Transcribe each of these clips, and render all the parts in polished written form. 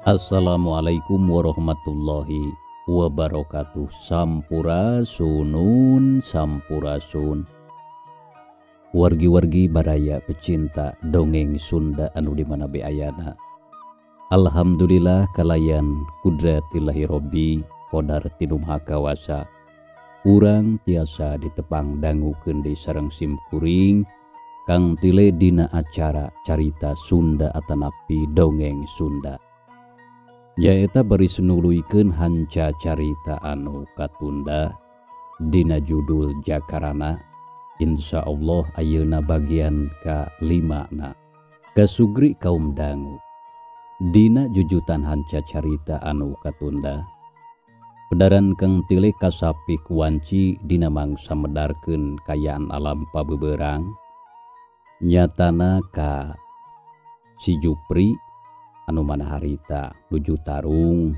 Assalamualaikum warahmatullahi wabarakatuh. Sampurasunun sampurasun. Wargi-wargi baraya pecinta dongeng Sunda anu di mana be ayana. Alhamdulillah kalayan kudratillahi robbi qadar tinu maha kawasa. Urang tiasa ditepang dangukeun deui sareng simkuring kang tile dina acara carita Sunda atanapi dongeng Sunda. Nyaeta baris nuluykeun hanca carita anu katunda dina judul Jakarana. Insya Allah ayeuna bagian ka-5 na. Kasugri kaum dangu dina jujutan hanca carita anu katunda. Pedaran kang tile kasapi kuanci dina mangsa medarkeun kayaan alam pabeberang. Nyatana ka si Jupri anu mana harita nuju tarung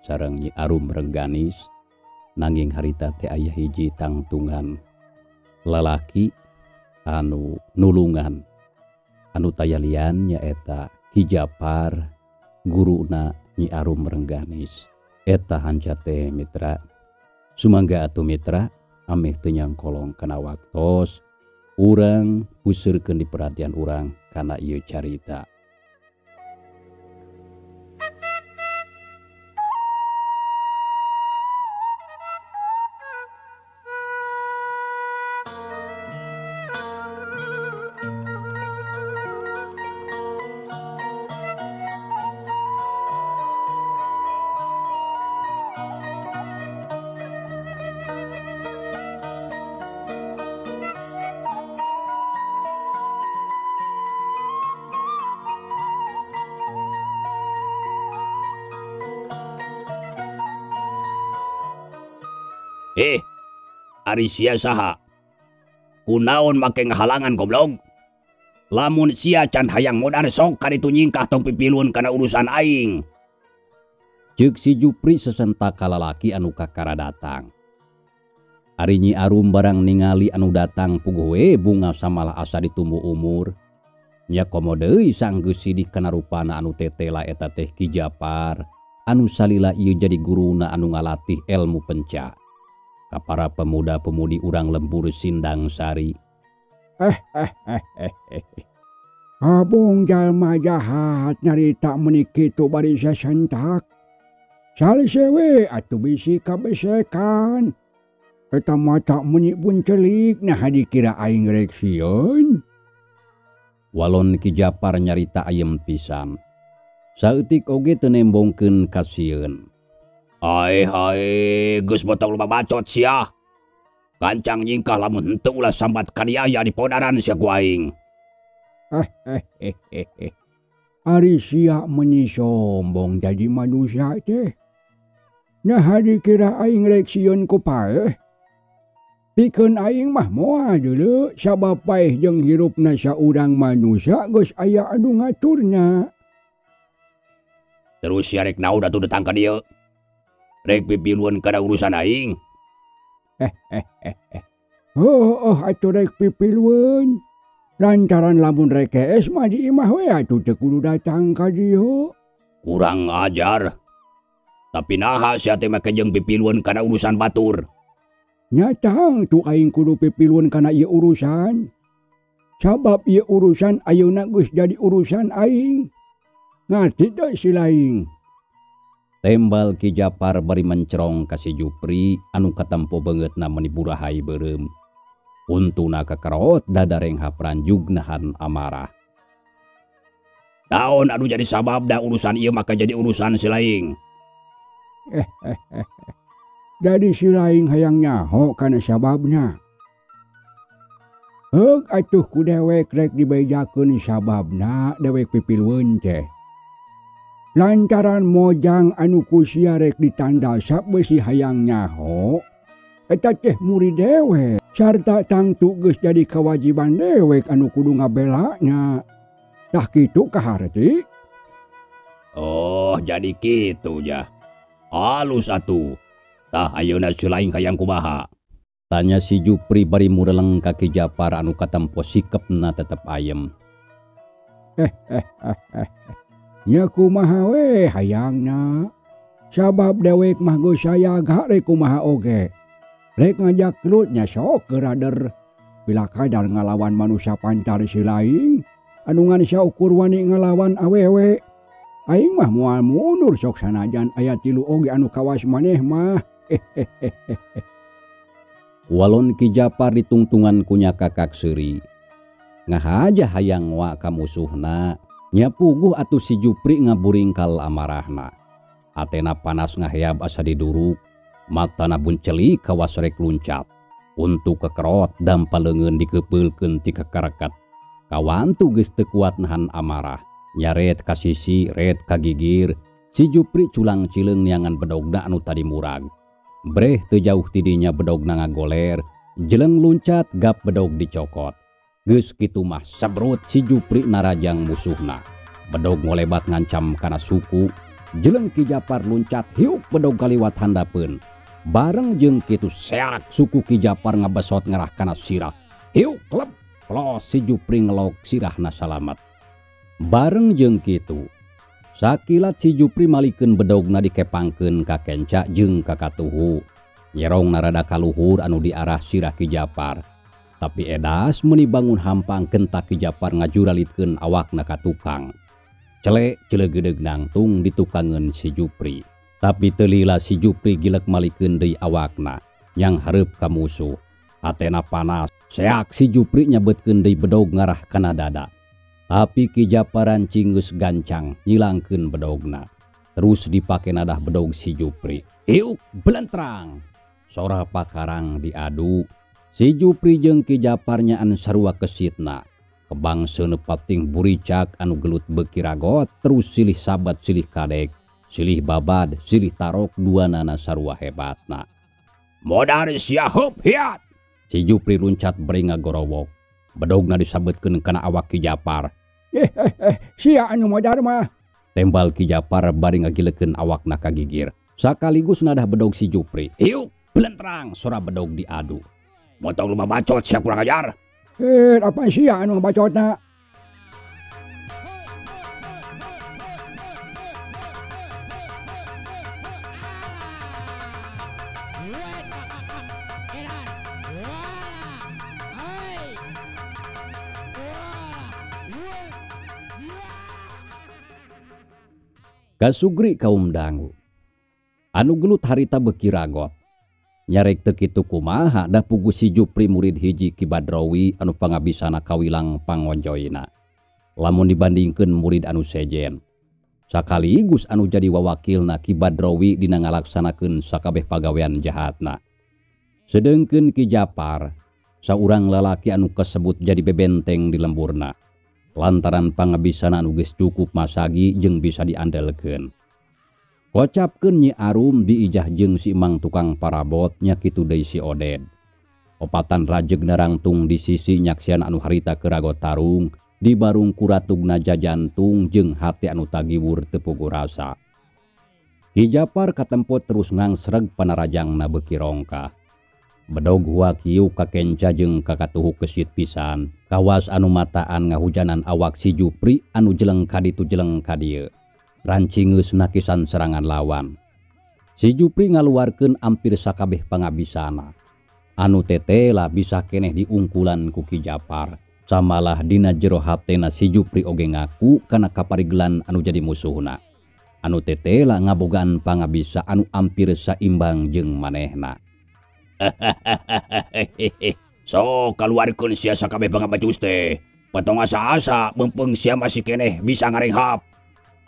sareng Nyi Arum Rengganis, nanging harita teh aya hiji tangtungan lalaki anu nulungan anu tayalian nyaeta Ki Japar guruna Nyi Arum Rengganis. Eta hanca teh mitra. Sumangga atuh mitra ameh teu nyangkolong kana waktos urang puseurkeun di perhatian urang kana ieu carita. Ari sia saha? Kunaon make ngahalangan goblog? Lamun sia can hayang modar sok kaditu nyingkah tong pipiluan kana urusan aing. Ceuk si Jupri sesenta ka lalaki anu kakara datang. Ari Nyi Arum barang ningali anu datang puguh we bunga samalah asa ditumbuh umur. Nya komo deui sanggeus sidik kana rupana anu tetela eta teh Ki Japar anu salila ieu jadi guruna anu ngalatih elmu penca ka para pemuda-pemudi urang lembur Sindang Sari. Abong jalma jahat nyarita meuni kitu bari sasentak. Salise we atuh bisi kabesekan. Eta mata meuni pun celik nah dikira aing rek sieun. Walon Ki Japar nyarita ayem pisan. Saeutik oge teu nembongkeun kasieun. Ae hae geus botong loba bacot sia. Gancang nyingkah lamun henteu ulah sambat kaniaya di podaran sia ku aing. Ari sia meuni sombong jadi manusia teh. Nah dikira aing rek sieun ku paeh. Pikeun aing mah moal deuleu sabab paeh jeung hirupna saurang manusia geus aya anu ngaturna. Terus sia rek naon atuh datang ka dieu? Rek pipiluan kana urusan aing. Oh, atuh rek pipiluan. Lantaran lamun rek kees mah di imah we atuh teu kudu datang ka dieu. Kurang ajar. Tapi naha sia teh make jeung pipiluan kana urusan batur. Nyatang tu aing kudu pipiluan kana ieu urusan. Sabab ieu urusan ayeuna geus jadi urusan aing. Ngarti teu si laing? Tembal Ki Japar bari mencerong ka si Jupri anu katempo beungeutna meuni burahai beureum. Untuna kakerot dadareng hapranjug nahan amarah. Naon anu jadi sabab da urusan ieu maka jadi urusan si laing. Jadi si laing hayang nyaho kana sababna. Heuk atuh ku dewek rek dibejakeun sababna dewek pipilueun teh. Lantaran mojang anu ku sia rek ditandasap beusi hayang nyaho, eta teh murid dewek sarta tangtu geus jadi kewajiban dewek anu kudu ngabelana. Tah kitu kaharti. Oh, jadi kitu ja. Halus atuh. Tah ayeuna si laing hayang kumaha? Tanya si Jupri bari mureleng ka Ki Japar anu katempo sikepna tetep ayem. Nya kumaha we hayangna. Sabab dewek mah geus sayaga rek kumaha oge. Rek ngajak gelut nya sok gerader. Bila kadar ngalawan manusia pancar si lain, anu ngan saukur wani ngalawan awewe. Aing mah moal mundur sok sanajan aya 3 oge anu kawas maneh mah. Walon Ki Japar ditungtungan kunya kakak seuri. Ngahaja hayang wa ka musuhna, nya puguh atuh si Jupri ngaburingkal amarahna. Atena panas ngaheab asa diduruk, matana buncelik kawas rek luncat. Untuk kekerot dampa leungeun dikepeulkeun ti kakarekat. Kawantu geus teu kuat nahan amarah, nyaret ka sisi, ret ka gigir. Si Jupri culang cileung neangan bedogna anu tadi murag. Breh teu jauh tidinya bedogna ngagoler, jeleng luncat gap bedog dicokot. Geus kitu mah sebrut si Jupri narajang musuhna. Bedog ngolebat ngancam kana suku, jeleng Ki Japar luncat hiuk bedog kaliwat handapeun. Bareng jeung kitu seak suku Ki Japar ngabesot ngarah kana sirah. Hiuk klep plos si Jupri ngelok sirahna salamat. Bareng jeung kitu sakilat si Jupri malikeun bedogna dikepangkeun ka kenca jeung ka katuhu. Nyerong narada kaluhur anu diarah sirah Ki Japar. Tapi edas meuni bangun hampang kentak Ki Japar ngajuralitkeun awakna ka tukang. Celek celegedeug nangtung ditukangeun si Jupri. Tapi teu lila si Jupri gilek malikeun deui awakna yang hareup ka musuh. Atena panas, seak si Jupri nyabetkeun deui bedog ngarah kana dada. Tapi Ki Japar rancing geus gancang nyilangkeun bedogna. Terus dipake nadah bedog si Jupri. Hiuk belentrang. Sora pakarang diadu. Si Jupri jeung Ki Japar nyaan sarua kesitna. Kebang seuneu pating buricak anu gelut beuki ragot terus silih sabat silih kadek. Silih babad, silih tarok duanana sarua hebatna. Modar sia heup hiat. Si Jupri luncat bari ngagorowok. Bedogna disabetkeun kana awak Ki Japar. Sia anu modar mah. Tembal Ki Japar bari ngagilekeun awakna ka gigir. Sakaligus nadah bedog si Jupri. Hiuk belentrang sora bedog diadu. Montong lumah bacot sia kurang ajar. Apa sia anu bacotna? Kasugri kaum dangu. Anu gelut harita beuki ragot. Nyarek teu kitu kumaha da pugu si Jupri murid hiji Ki Badrawi anu pangabisana kawilang pangonjoyna. Lamun dibandingkeun murid anu sejen. Sakaligus anu jadi wawakilna Ki Badrawi dina ngalaksanakeun sakabeh pagawean jahatna. Sedengkeun Ki Japar, saurang lalaki anu kasebut jadi bebenteng di lemburna. Lantaran pangabisana anu geus cukup masagi jeung bisa diandelkeun. Kocapkeun Nyi Arum diijah jeung si Mang tukang parabot nya kitu deui si Oded. Opatan rajeg narangtung di sisi nyaksian anu harita keur ragot tarung, di barung kuratugna jajantung jeung hate anu tagiwur teu puguh rasa. Ki Japar katempot terus ngangsreg panarajangna beuki rongkah. Bedog huakiu ka kenca jeung ka katuhu kesit pisan. Kawas anu mataan ngahujanan awak si Jupri anu jeleng kaditu jeleng kadieu. Rancingeus nakisan serangan lawan. Si Jupri ngaluarkeun ampir sakabeh pangabisana. Anu tetela bisa keneh diungkulan ku Ki Japar. Samalah dina jero hatena si Jupri oge ngaku kana kaparigelan anu jadi musuhna. Anu tetela ngabogaan pangabisa anu ampir saimbang jeung manehna. So kaluarkeun sia sakabeh pangabacus teh. Patong asa-asa meungpeung sia masih keneh bisa ngarenghap.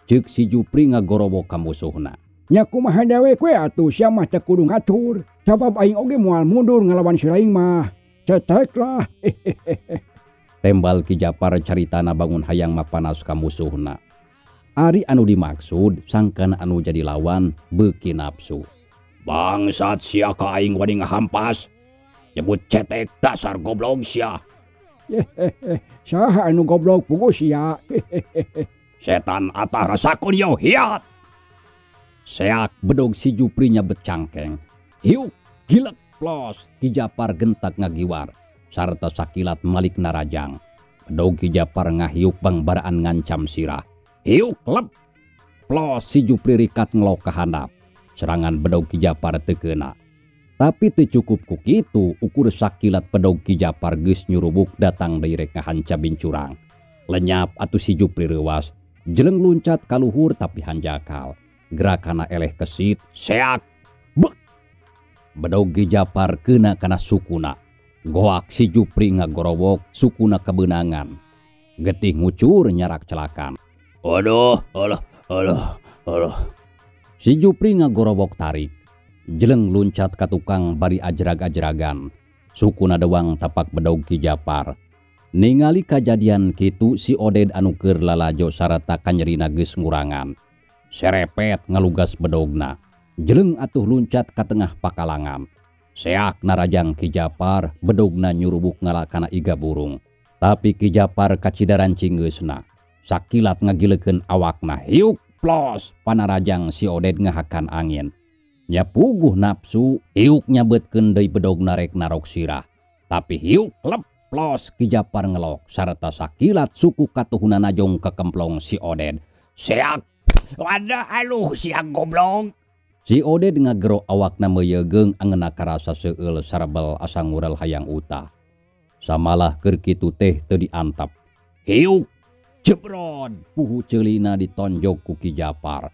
Ceuk si Jupri ngagorowok ka musuhna. Nya kumaha dewek we atuh sia mah teu kudu ngatur. Sabab aing oge moal mundur ngalawan si lain mah. Cetek lah. Tembal Ki Japar caritana bangun hayang mapanas ka musuhna. Ari anu dimaksud sangkan anu jadi lawan beuki nafsu. Bangsat sia ka aing wani ngahampas. Nyebut cetek dasar goblok sia. Saha anu goblok puguh sia. Setan atah rasakeun yo hiat. Seak bedog si Jupri nyabet cangkeng. Hiuk gilek plos Ki Japar gentak ngagiwar sarta sakilat malik narajang. Bedog Ki Japar ngahiuk bangbaraan ngancam sirah. Hiuk lep Plos si Jupri rikat ngelok ka handap. Serangan bedog Ki Japar teu keuna. Tapi teu cukup ku kitu, ukur sakilat bedog Ki Japar geus nyurubuk datang deui rek ngahanca bincurang. Lenyap atuh si Jupri reuwas, jeleng luncat ka luhur tapi hanjakal. Gerakana eleh kesit, seak, bek. Bedog Ki Japar keuna kana sukuna. Goak si Jupri ngagorowok sukuna kebenangan. Getih ngucur nyarak celakan. Aduh, aduh, aduh, aduh. Si Jupri ngagorowok tarik. Jeleng luncat ka tukang bari ajrag-ajragan. Sukuna dewang tapak bedog Ki Japar. Ningali kajadian kitu si Oded anu keur lalajo sarata kanyerina geus ngurangan. Serepet ngalugas bedogna. Jeleng atuh luncat ka tengah pakalangan. Seak narajang Ki Japar, bedogna nyurubuk ngalakana iga burung. Tapi Ki Japar kacidaran cinggeusna. Sakilat ngagilekeun awakna, hiuk plos panarajang si Oded ngahakan angin. Nya puguh nafsu, hiuk nyabetkeun deui bedogna rek narok sirah. Tapi hiuk lep plos Ki Japar ngelok sarta sakilat suku katuhuna najong kekemplong si Oded. Seak, wadah aluh siang goblok. Si Oded ngagero awakna meuyegeung angeuna karasa seueul sarbel asa ngurel hayang utah. Samalah keur kitu teh teu diantep. Hiuk jebrod puhu ceulina ditonjok ku Ki Japar.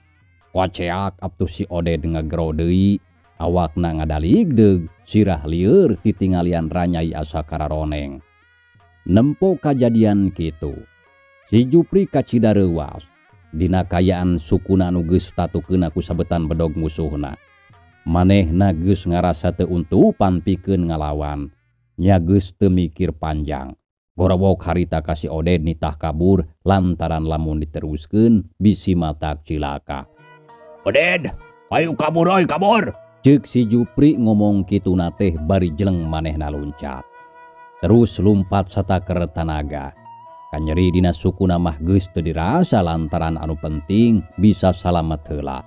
Koceak atuh si Oded ngagero deui, awakna ngadaligdeug, sirah lieur titingalian ranyai asa kararoneng. Nempo kajadian kitu, si Jupri kacida reuwas. Dina kayaan sukuna anu geus tatukeuna ku sabetan bedog musuhna. Manehna geus ngarasa teu untupan pikeun ngalawan. Nya geus teu mikir panjang. Gorowok harita ka si Oded nitah kabur lantaran lamun diteruskeun bisi matak cilaka. Oded, ayo kabur oi kabur. Ceuk si Jupri ngomong kituna teh bari jeleng manehna luncat. Terus lumpat sataker tanaga. Kanyeri dina sukuna mah geus teu dirasa lantaran anu penting bisa salamet heula.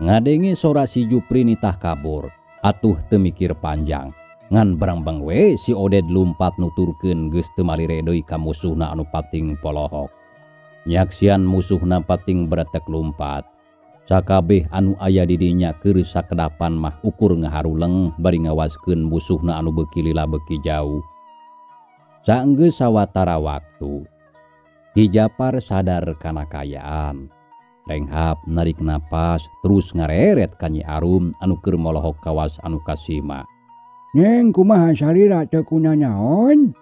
Ngadenge sora si Jupri nitah kabur, atuh teu mikir panjang. Ngan barangbang we si Oded lumpat nuturkeun geus teu malire deui ka musuhna anu pating polohok. Nyaksian musuhna pating beretek lumpat. Sakabeh anu aya di dinya keur sakedapan mah ukur ngaharuleng bari ngawaskeun musuhna anu beuki lila beuki jauh. Saenggeus sawatara waktu, Ki Japar sadar kana kayaan. Renghap narik napas terus ngareret ka Nyi Arum anu keur molohok kawas anu kasima. Neng kumaha salira teu kunanaon?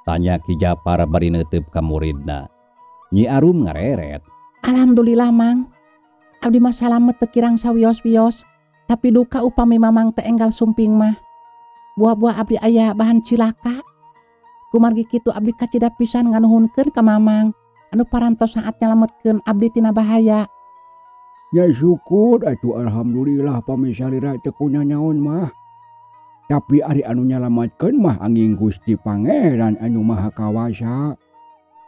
Tanya Ki Japar bari neuteup ka muridna. Nyi Arum ngareret. Alhamdulillah Mang. Abdi mah salamet teu kirang sawios-wios, tapi duka upami Mamang teu enggal sumping mah. Buah-buah abdi aya bahan cilaka. Kumargi kitu abdi kacida pisan nganuhunkeun ka Mamang anu parantos saat nyalametkeun abdi tina bahaya. Ya syukur atuh alhamdulillah pami salira teu kunanaon mah. Tapi ari anu nyalametkeun mah angin Gusti Pangeran anu Maha Kawasa.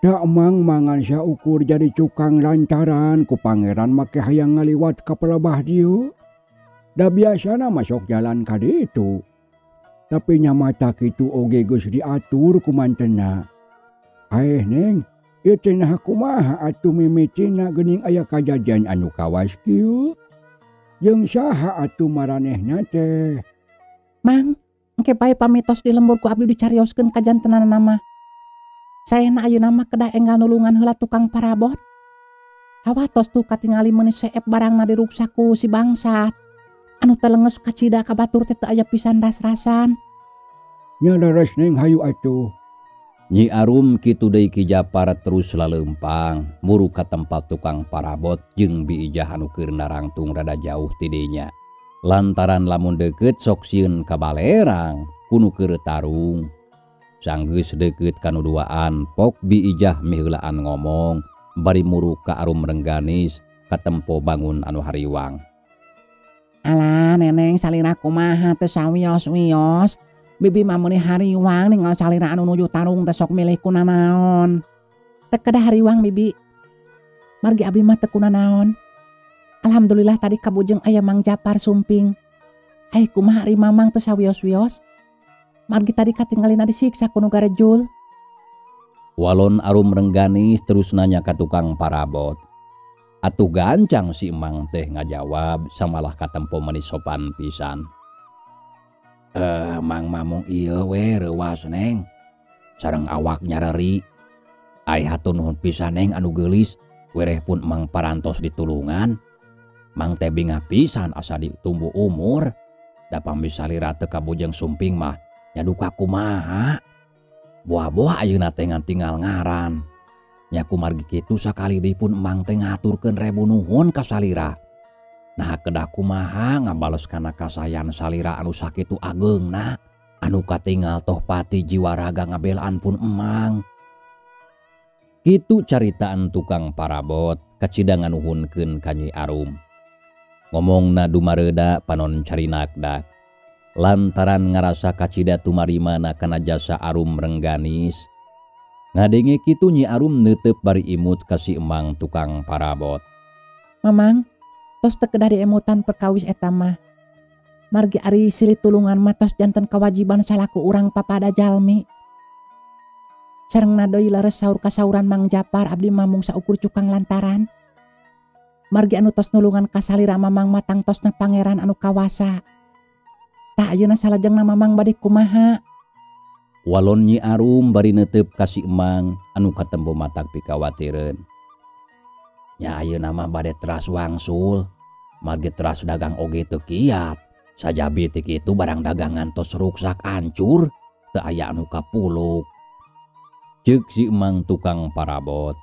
Da mang mangan saukur jadi cukang lantaran ku pangeran make hayang ngaliwat ka pelebah dieu. Da biasana masuk jalan ka ditu. Tapi nyamata kitu oge geus diatur ku mantena. Aeh neng, ieu teh naha kumaha atuh mimitina geuning aya kajadian anu kawas kieu. Jeung saha atuh maranehna teh? Mang, engke bae pamitos di lembur ku abdi dicarioskeun kajantenanna mah. Saena ayeuna mah kedah enggal nulungan heula tukang parabot. Hawatos tuh katingali meuni seep barangna diruksak ku si bangsat. Anu telenges kacida ka batur teh teu aya pisan ras-rasan. Nya leres neng hayu atuh. Nyi Arum kitu deui Ki Japar terus laleumpang muru ka tempat tukang parabot jeung Bi Ijah anu keur narangtung rada jauh ti dinya. Lantaran lamun deukeut sok sieun ka balerang kunu keur tarung. Sanggeus deukeut kanu duaan pok Bi Ijah miheulaan ngomong bari muru ka Arum Rengganis katempo bangun anu hariwang. Alah neneng salira kumaha teu sawios-wios. Bibi mah meuni hariwang ninggal salira anu nuju tarung teh sok milih kunanaon. Teu kedah hariwang bibi. Margi abdi mah teu kunanaon. Alhamdulillah tadi kabujeng aya Mang Japar sumping. Ai kumaha ari Mamang teu sawios-wios. Margi tadi katinggalina disiksa ku nu garejul. Walon Arum Rengganis terus nanya ka tukang parabot. Atuh gancang si Emang teh ngajawab samalah katempo meuni sopan pisan. Mang mamung ieu we reuwas Neng. Sareng awak nyareri. Ai hatur nuhun pisan Neng anu geulis, wereh pun Mang parantos ditulungan. Mang teh bingah pisan asa ditumbuh umur. Da pami salira teu kabujeng sumping mah nya duka kumaha. Buah-buah ayeuna teh ngan tinggal ngaran. Nya kumargi kitu sakali deui pun Emang teh ngaturkeun rebu nuhun ka salira. Nah kedah kumaha ngabales kana kasayan salira anu sakitu ageungna. Anu katingal toh pati jiwa raga ngabelaan pun Emang. Kitu caritaan tukang parabot kacida nganuhunkeun ka Nyi Arum. Ngomongna dumareuda panon carinakdak. Lantaran ngarasa kacida tumarimana kana jasa Arum Rengganis. Ngadenge kitu Nyi Arum neuteup bari imut ka si Emang tukang parabot. Mamang, tos teu kedah diemutan perkawis eta mah. Margi ari silih tulungan mah tos janten kewajiban salaku urang papada jalmi. Sarengna deui leres saur kasauran Mang Japar abdi mamung saukur cukang lantaran. Margi anu tos nulungan ka salira Mamang mah tangtosna pangeran anu kawasa. Tah ayeuna salajengna Mamang bade kumaha? Walon Nyi Arum bari neuteup ka si Emang anu katempo matak pikawatireun. Nya ayeuna mah bade teras wangsul, margi teras dagang oge teu kiat. Sajabi ti kitu barang dagangan tos ruksak hancur, teu aya anu kapuluk. Ceuk si Emang tukang parabot,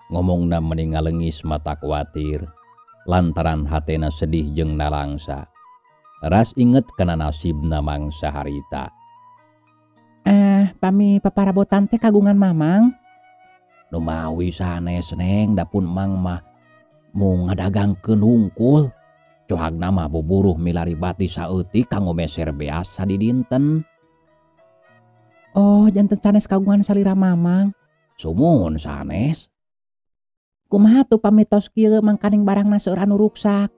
ngomongna meni ngalengis mata kuatir, lantaran hatena sedih jeung nalangsa. Ras inget kana nasibna mangsa harita. Pami paparabotan teh kagungan Mamang. Numawi sanes Neng, da pun Mang mah mung ngadagangkeun hungkul. Cohagna mah buburuh milari bati saeutik kanggo meser beas sadidinten. Oh, janten sanes kagungan salira Mamang. Sumuhun sanes. Kumaha tuh pami tos kieu mangkaning barangna seueur anu ruksak?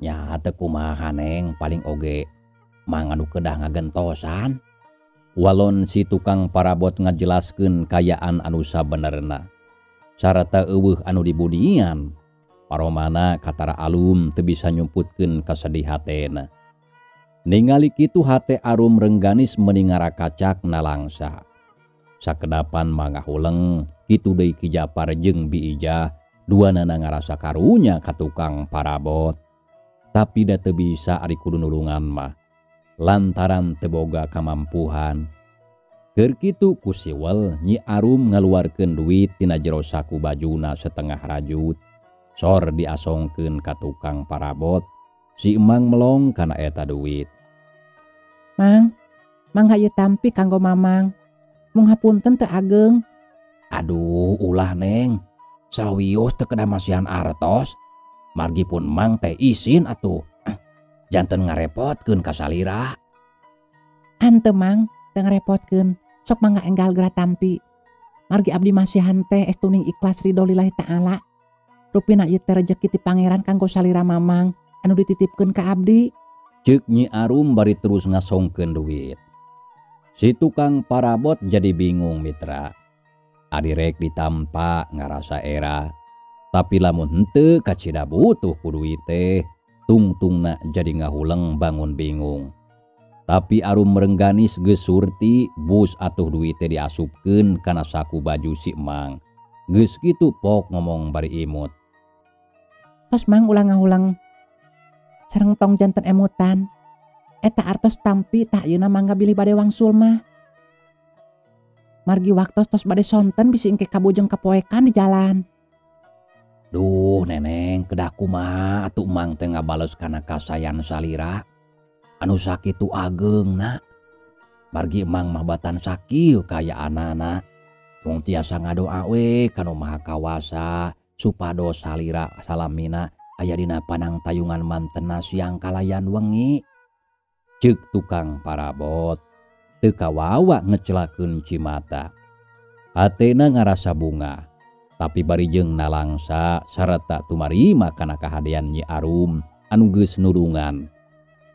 Nya teu kumaha Neng, paling oge Mang anu kedah ngagentosan. Walon si tukang parabot ngajelaskeun kayaan anu sabenerna. Sarata eueuh anu dibudian. Paromana katara alum teu bisa nyumputkeun kasedih hatena. Ningali kitu hate Arum Rengganis meuni ngarakacak nalangsa. Sakedapan mangahuleng kitu deui Ki Japar jeung Bi Ijah duanana ngarasa karunya ka tukang parabot. Tapi da teu bisa ari kudu nulungan mah. Lantaran teu boga kamampuhan. Keur kitu ku siwel Nyi Arum ngaluarkeun duit tina jero saku bajuna setengah rajut. Sor diasongkeun ka tukang parabot. Si Emang melong kana eta duit. Mang, mang hayu tampi kanggo Mamang. Mung hapunten teu ageng. Aduh, ulah Neng. Sawios teu kedah masihan artos. Margi pun Mang teh isin atuh. Janten ngarepotkeun ka salira. Hanteu Mang, teu ngarepotkeun. Sok mangga enggal geura tampi. Margi abdi masihan teh estuning ikhlas ridho lillahi ta'ala. Rupina ieu teh rejeki ti pangeran kanggo salira Mamang anu dititipkeun ka abdi. Ceuk Nyi Arum bari terus ngasongkeun duit. Si tukang parabot jadi bingung mitra. Ari rek ditampa ngarasa era. Tapi lamun henteu kacida butuh ku duit teh. Tungtungna jadi ngahuleng bangun bingung. Tapi Arum Rengganis geus surti bus atuh duit teh diasupkeun kana saku baju si Emang. Geus kitu pok ngomong bari imut. Tos Mang ulah ngahuleng. Sareng tong janten emutan. Eta artos tampi tah ayeuna mangga bilih bade wangsul mah. Margi waktos tos bade sonten bisi engke kabujeng kapoekan di jalan. Duh Neneng, kedah kumaha atuh Mang teh ngabales kana kasayan salira. Anu sakitu ageungna. Margi Mang mah batan sakieu kayaanana. Mung tiasa ngadoa we ka Nu Maha Kawasa supados salira salamina aya dina panang tayungan mantena siang kalayan wengi. Ceuk tukang parabot teu kawawa ngecelakeun cimata. Hatena ngarasa bunga. Tapi bari jeung nalangsa sarta tumarima kana kahadean Nyi Arum anu geus nulungan.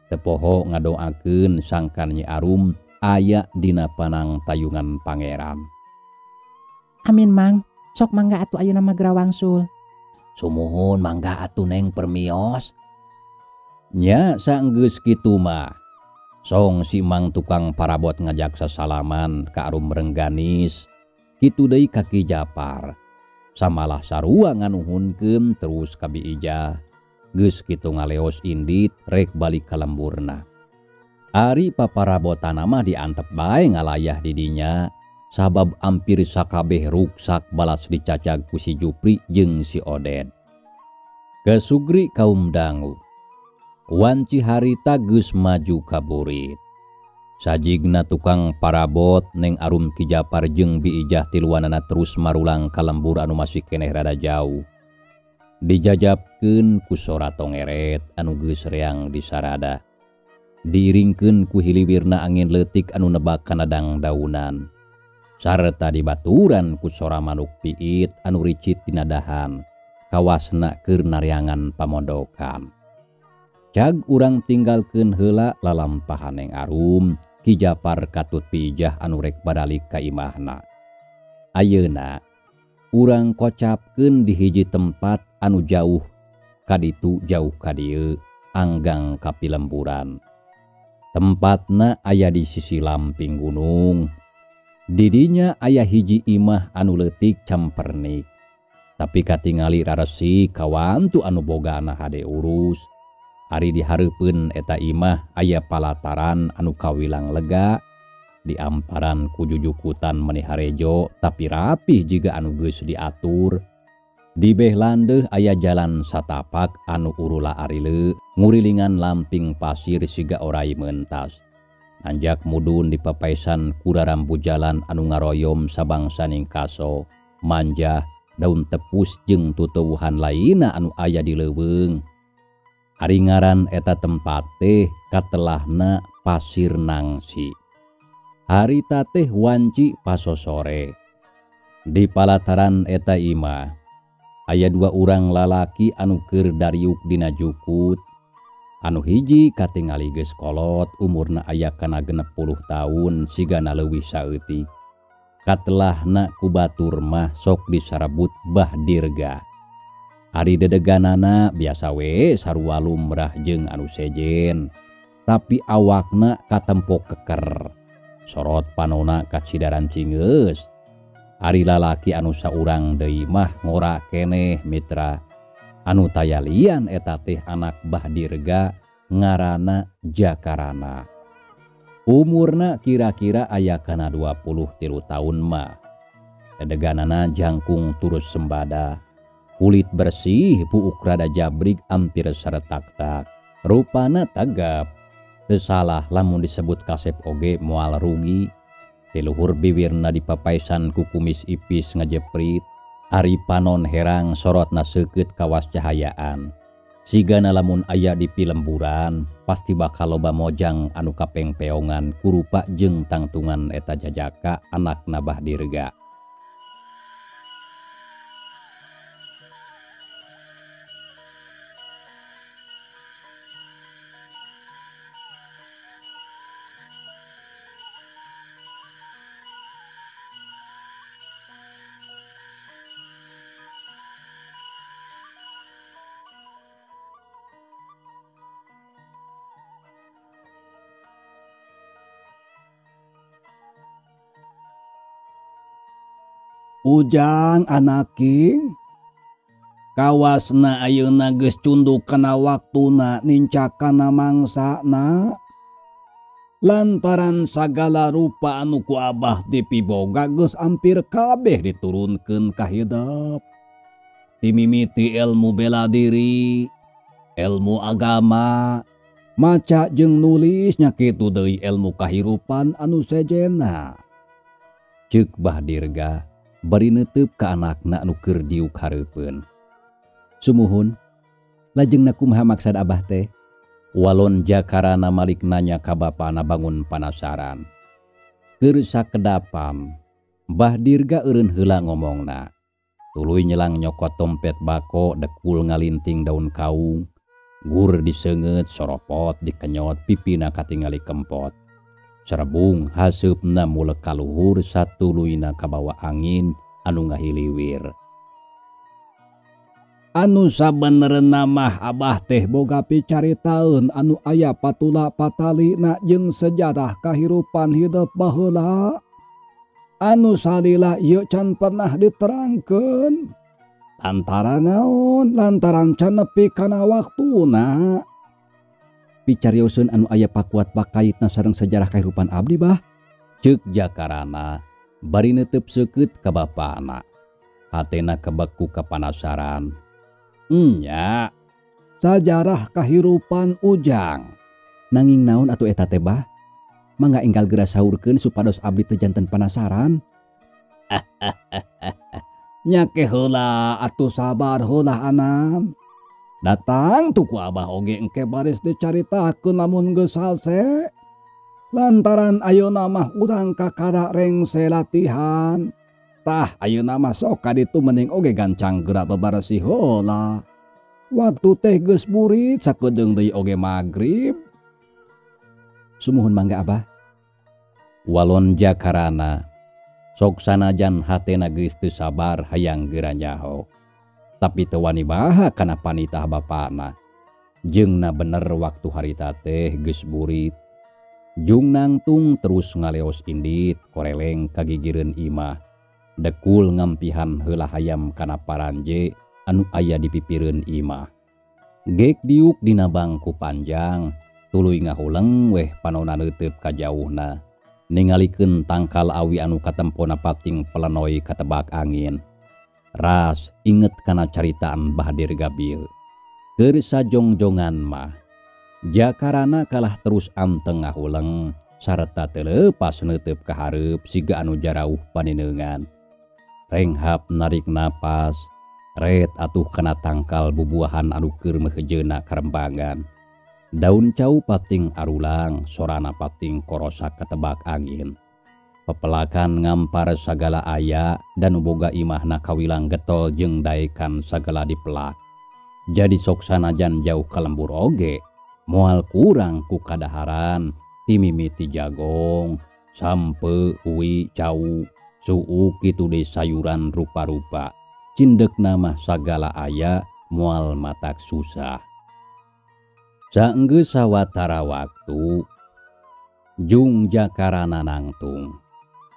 Teu poho ngadoakeun sangkan Nyi Arum aya dina panang tayungan pangeran. Amin Mang, sok mangga atuh ayeuna mah geura wangsul. Sumuhun mangga atuh Neng permios. Nya sanggeus kitu mah. Song si Mang tukang parabot ngajak sasalaman ka Arum Rengganis. Kitu deui ka Ki Japar. Samalah sarua nganuhunkeun terus ka Bi Ijah. Geus kitu ngaleos indit rek balik ka lemburna. Ari paparabotana mah diantep bae ngalayah di dinya sabab ampir sakabeh ruksak balas dicacag ku si Jupri jeung si Oded. Kesugri kaum dangu. Wanci harita geus maju ka burit. Sajigna tukang parabot Neng Arum Ki Japar jeung Bi Ijah tiluanana terus marulang ka lembur anu masih keneh rada jauh. Dijajabkeun ku sora tongeret anu geus reang disarada. Diiringkeun ku hiliwirna angin leutik anu nebak kana dangdaunan. Sarta dibaturan ku sora manuk piit anu ricit dina dahan, kawasna keur naryangan pamondokan. Cag urang tinggalkeun heula lalampahan Neng Arum, Ki Japar katut Bi Ijah anu rek baralik ka imahna. Ayeuna urang kocapkeun di hiji tempat anu jauh kaditu jauh ka dieu anggang ka pilemburan. Tempatna aya di sisi lamping gunung. Didinya aya hiji imah anu leutik campernik. Tapi katingali raresi kawantu anu bogana hade urus. Ari dihareupeun eta imah aya palataran anu kawilang lega. Diamparan ku jujukutan meni harejo tapi rapih jiga anu geus diatur. Di beh landeuh aya jalan satapak anu urula arile ngurilingan lamping pasir siga orai mentas. Anjak mudun di papaisan kurarambu jalan anu ngaroyom sabangsaning kaso, manjah, daun tepus jeung tutuwuhan lainna anu aya di leuweung. Ari ngaran eta tempat teh katelahna Pasir Nangsi. Harita teh wanci pasosore. Di palataran eta imah aya dua urang lalaki anu keur dariuk dina jukut. Anu hiji katingali geus kolot umurna aya kana 60 taun sigana leuwih saeutik. Katelahna ku batur mah sok disarebut Bah Dirga. Ari dedeganana biasa we sarua lumrah jeung anu sejen, tapi awakna katempo keker. Sorot panona kacidaran cingeus. Ari lalaki anu saurang deui mah ngora keneh mitra. Anu tayalian eta teh anak Bah Dirga ngaranna Jakarana. Umurna kira-kira aya kana 23 taun mah. Dedeganana jangkung turus sembada. Kulit bersih buuk rada jabrik ampir saretak-tak. Rupana tagap. Teu salah lamun disebut kasep oge moal rugi. Tiluhur biwirna dipapaisan ku kumis ipis ngajeprit. Ari panon herang sorotna seukeut kawas cahayaan. Sigana lamun aya di pilemburan pasti bakal loba mojang anu kapengpeongan kurupa jeung tangtungan eta jajaka anakna Bah Dirga. Ujang anaking kawasna ayeuna geus cunduk kana waktuna nincak kana mangsana. Lantaran sagala rupa anu ku abah dipiboga geus ampir kabeh diturunkeun ka hidep. Timimiti ilmu bela diri, ilmu agama, maca jeung nulis nya kitu deui ilmu kahirupan anu sejenna. Ceuk Bah Dirga bari neuteup ka anakna anu keur diuk hareupeun. Sumuhun, lajengna kumaha maksad abah teh? Walon Jakarana malik nanya ka bapana bangun panasaran. Keur sakedapan, Bah Dirga eureun heula ngomongna. Tuluy nyelang nyokot tompet bako dekul ngalinting daun kaung. Gur diseungeut soropot dikenyot pipina katingali kempot. Serebung haseupna mulek kaluhur satuluyna kabawa angin anu ngahiliwir. Anu sabenerna mah abah teh boga picaritaeun anu aya patula patalina jeung sejarah kahirupan hidup baheula. Anu salila ieu can pernah diterangkeun. Lantaran naon? Lantaran can nepi kana waktuna. Picarioseun anu aya pakuat pakaitna sareng sejarah kahirupan abdi bah. Ceuk Jakarana bari neuteup seukeut ka bapana. Hatena kebeku kapanasaran. Nya, sajarah kahirupan Ujang. Nanging naon atuh eta teh bah? Mangga enggal geura saurkeun supados abdi teu janten panasaran. Nya ke heula atuh sabar heula anan. Datang tuh ku abah oge engke baris dicaritakeun lamun geus salse. Lantaran ayeuna mah urang kakara rengse latihan. Tah ayeuna mah sok ka ditu mending oge gancang geura beberesih heula. Waktu teh geus burit sakedeung deui oge magrib. Sumuhun mangga abah. Walon Jakarana sok sanajan hatena geus teu sabar hayang geura nyaho. Tapi teu wani baha kana panitah bapana. Jeung na bener waktu harita teh geus burit. Jung nangtung terus ngaleos indit koreleng kagigireun imah. Dekul ngampihan heula hayam kana paranje anu aya di pipireun imah. Gek diuk dina bangku panjang, tuluy ngahuleng weh panona neuteub ka jauhna. Ningalikeun tangkal awi anu katempona pating pelenoi katebak angin. Ras inget kana caritaan Bahadir Gabil. Keur sajongjongan mah Jakarana kalah terus anteng ngahuleng sarta teu leupas neuteub ka hareup siga anu jarauh panineungan. Renghap narik napas, ret atuh kana tangkal bubuahan anu keur meuheujeuna karembangan. Daun cau pating arulang, sorana pating korosak katebak angin. Pepelakan ngampar sagala aya dan boga imahna kawilang getol jeung daekan sagala dipelak. Jadi sok sanajan jauh ka lembur oge, moal kurang ku kadaharan, timimiti jagong, sampe, uwi, cau, suuk kitu deui sayuran rupa-rupa. Cindekna mah sagala aya moal matak susah. Saenggeus sawatara waktu, Jung Jakarana nangtung.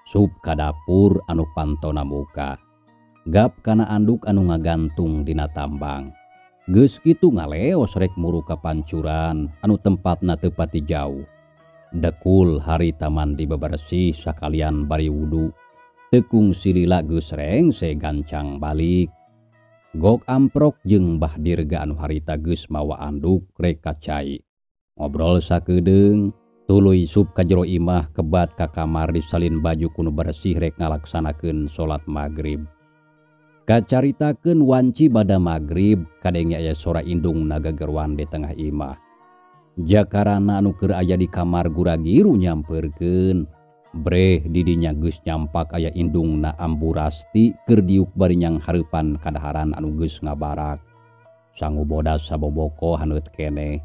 Sup ka dapur anu pantona muka. Gap kana anduk anu ngagantung dina tambang. Geus kitu ngaleos rek muru ka pancuran anu tempatna teu pati jauh. Dekul harita mandi bebersih sakalian bari wudu. Tekung silila geus rengse gancang balik. Gok amprok jeung Bah Dirga anu harita geus mawa anduk rek ka cai. Ngobrol sakedeung, tuluy sup ka jero imah kebat ka kamar disalin baju kuno bersih rek ngalaksanakeun salat magrib. Kacaritakeun wanci bada magrib kadenge aya sora indung nagageruan di tengah imah. Jakarana anu keur aya di kamar guragiru nyamperkeun. Breh didinya geus nyampak aya indungna Amburasti keur diuk bari nyang hareupan kadaharan anu geus ngabarak. Sangu bodas saboboko haneut keneh.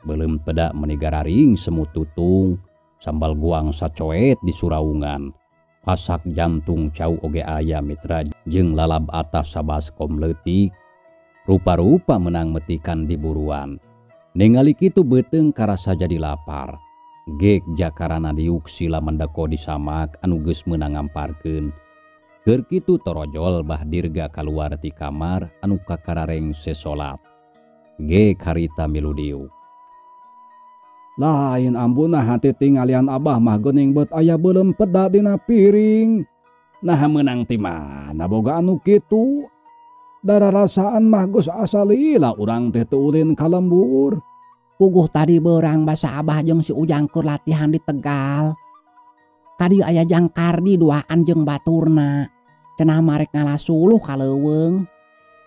Beuleum peda meuni gararing semut tutung, sambal guang sacoet di suraungan. Pasak jantung cau oge aya mitra jeung lalab atas sabaskom leutik. Rupa-rupa menang metikan di buruan. Ningali kitu beuteung karasa jadi lapar. Gek Jakarana diuk sila mendeko disamak anu geus meunang ngamparkeun. Keur kitu torojol Bah Dirga kaluar ti kamar anu kakarareng sesolat. Gek harita milu diuk. Lain ambuna hati tinggalian abah mah geuning beut aya beuleum peda dina piring. Nah meunang ti mana boga anu kitu? Dararasaan mah geus asa lila urang teh teu ulin ka lembur. Puguh tadi beurang basa abah jeung si Ujang keur latihan di Tegal. Kadi aya Jang Kardi duaan jeung baturna. Cenah marek ngalasuluh ka leuweung.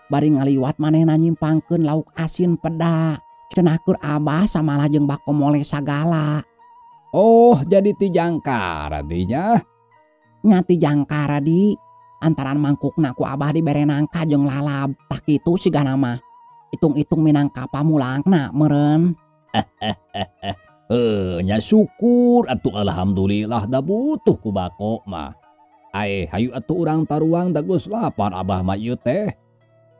Bari ngaliwat manehna nyimpangkeun lauk asin peda. Cenah keur abah samalah jeung bako mole sagala. Oh, jadi ti Jangkar artinya? Nya ti Jangkar di. Antaran mangkukna ku abah dibere nangka jeung lalab. Tah kitu sigana mah. Hitung-hitung minangka pamulangna meureun. Nya syukur atuh alhamdulillah da butuh ku bako mah. Ae hayu atuh urang taruang da geus lapar abah mah ieu teh.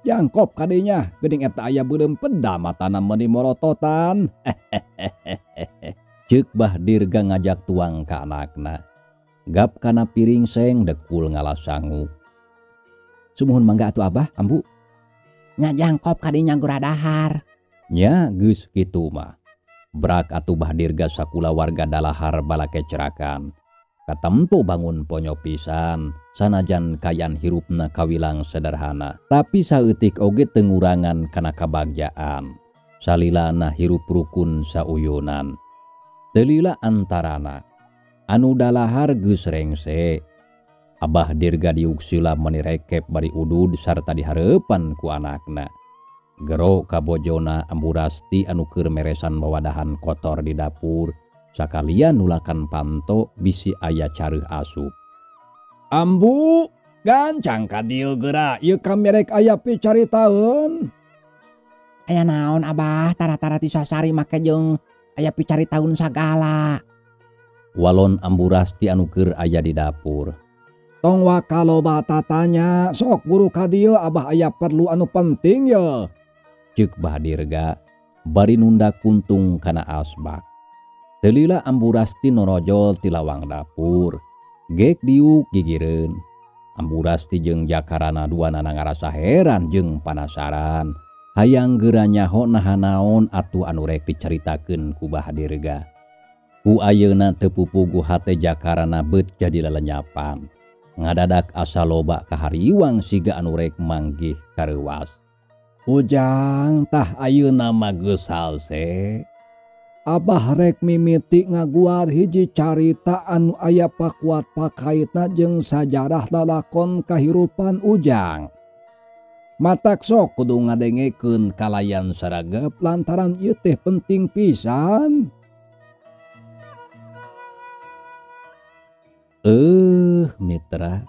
Jangkop kadinya geuning eta aya beureum peda matana meuni morototan. Ceuk Bah Dirga ngajak tuang ka anakna. Gap kana piring seng dekul ngala sangu. Sumuhun mangga atuh Abah, Ambu. Nya jangkop kadinya gura dahar. Nya geus kitu mah. Brak atuh Bah Dirga sakula warga dalahar balakecrakan. Katempo bangun ponyo pisan, sanajan kayan hirupna kawilang sederhana. Tapi saeutik oge teu ngurangan kana kabagjaan. Salilana hirup rukun sauyunan. Teu lila antarana anu dalahar geus rengse. Abah Dirga diuk sila meuni rekep bari udud sarta dihareupan ku anakna. Gero ka bojona Ambu Rasti anu keur meresan wawadahan kotor di dapur. Sakalian nulakan panto bisi aya careuh asup. Ambu, gancang ka dieu geura, ieu kamerek aya picaritaeun. Aya naon Abah, tara-tara ti sasari make jeung aya picaritaeun sagala. Walon Ambu Rasti anu keur aya di dapur. Tong waka loba tatanya, sok buru ka dieu Abah aya perlu anu penting ye. Ceuk Bah Dirga bari nunda kuntung kana asbak. Teu lila Ambu Rasti norojol ti lawang dapur. Gek diuk gigireun. Ambu Rasti jeung jakarana duanana ngarasa heran jeung panasaran. Hayang geura nyaho naha naon atuh anu rek dicaritakeun ku Bah Dirga. Ku ayeuna teu pupugu hate jakarana beut jadi lelenyapan. Ngadadak asa loba kahariwang siga anu rek manggih kareuwas. Ujang tah ayeuna mah geus salse. Abah rek mimiti ngaguar hiji carita anu aya pakuat pakaitna jeung sajarah lalakon kahirupan Ujang. Matak sok kudu ngadengekeun kalayan saragep lantaran ieu teh penting pisan. Mitra,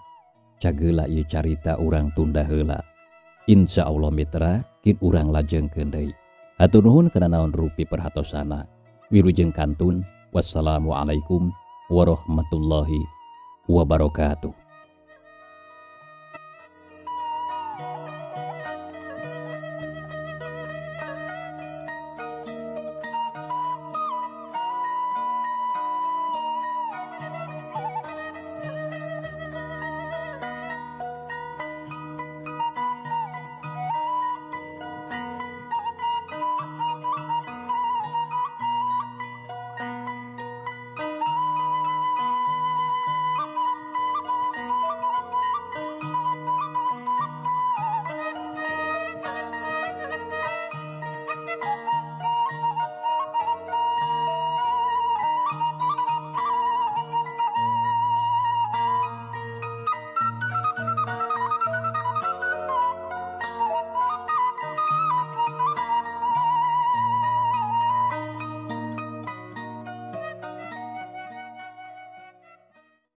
cageula ieu carita urang tunda heula. Insya Allah mitra, kin urang lajengkeun deui. Hatur nuhun kana naon rupi perhatosana. Wilujeng kantun. Wassalamualaikum warahmatullahi wabarakatuh.